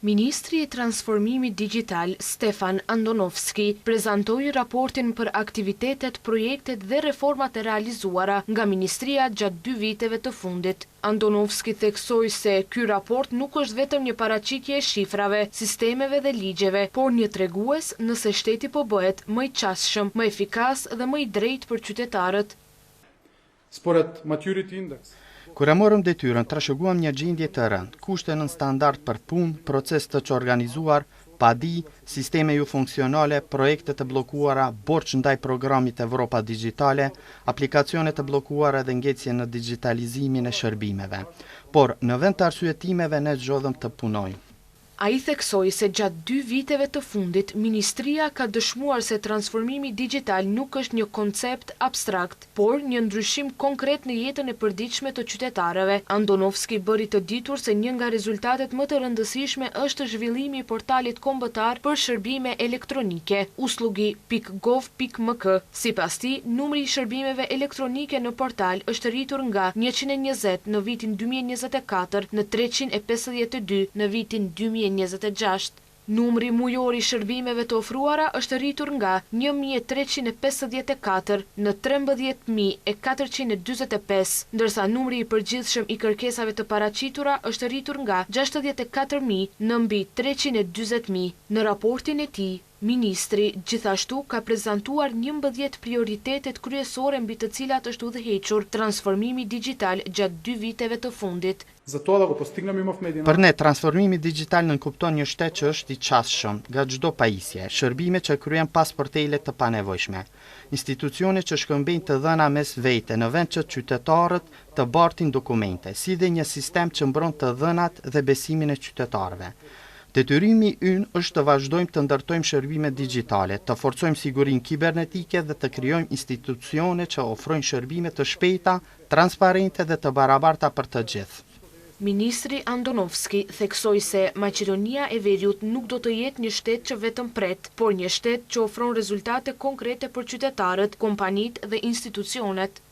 Ministri i Transformimit Digjital, Stefan Andonovski, prezantoi raportin për aktivitetet, projektet dhe reformat e realizuara nga ministria gjatë dy viteve të fundit. Andonovski theksoi se ky raport nuk është vetëm një paraqitje e shifrave, sistemeve dhe ligjeve, por një tregues nëse shteti po bëhet më i qasshëm, më efikas dhe më i drejtë për qytetarët. Според Maturity Index, Kur e morëm detyrën, trashëguam një gjendje të rëndë, kushte nën standard për punë, proces të çorganizuar, padi, sisteme jofunksionale, projekte të bllokuara, borxh ndaj programit Evropa Digjitale, aplikacione të bllokuara dhe ngecje në digjitalizimin e shërbimeve. Por, në vend të arsyetimeve ne zgjodhëm të punojmë. Ai theksoi se gjatë dy viteve të fundit, ministria ka dëshmuar se transformimi digjital nuk është një koncept abstrakt, por një ndryshim konkret në jetën e përditshme të qytetarëve. Andonovski bëri të ditur se një nga rezultatet më të rëndësishme është zhvillimi i portalit kombëtar për shërbime elektronike, uslugi.gov.mk. Sipas tij, numri i shërbimeve elektronike në portal është rritur nga 120 në vitin 2024 në 352 në vitin 2026. Numri mujor i shërbimeve të ofruara është rritur nga 1354 në 13445, ndërsa numri i përgjithshëm i kërkesave të paraqitura është rritur nga 64000 në mbi 340.000. Në raportin e tij, ministri gjithashtu ka prezantuar 11 prioritetet kryesore mbi të cilat është udhëhequr transformimi digjital gjatë dy viteve të fundit. За тоа да го постигнеме имавме 11 Për ne, transformimi digjital nënkupton një shtet që është i qasshëm nga çdo pajisje, shërbime që kryen pa sportele të panevojshme, institucione që shkëmbejnë të dhëna mes vete në vend që qytetarët të bartin dokumente, si dhe një sistem që mbron të dhënat dhe besimin e qytetarëve. Detyrimi ynë është të vazhdojmë të ndërtojmë shërbime digjitale, të forcojmë sigurinë kibernetike dhe të krijojmë institucione që ofrojnë shërbime të shpejta, transparente dhe të barabarta për të gjithë. Ministri Andonovski theksoi se Maqedonia e Veriut nuk do të jetë një shtet që vetëm pret, por një shtet që ofron rezultate konkrete për qytetarët, kompanitë dhe institucionet.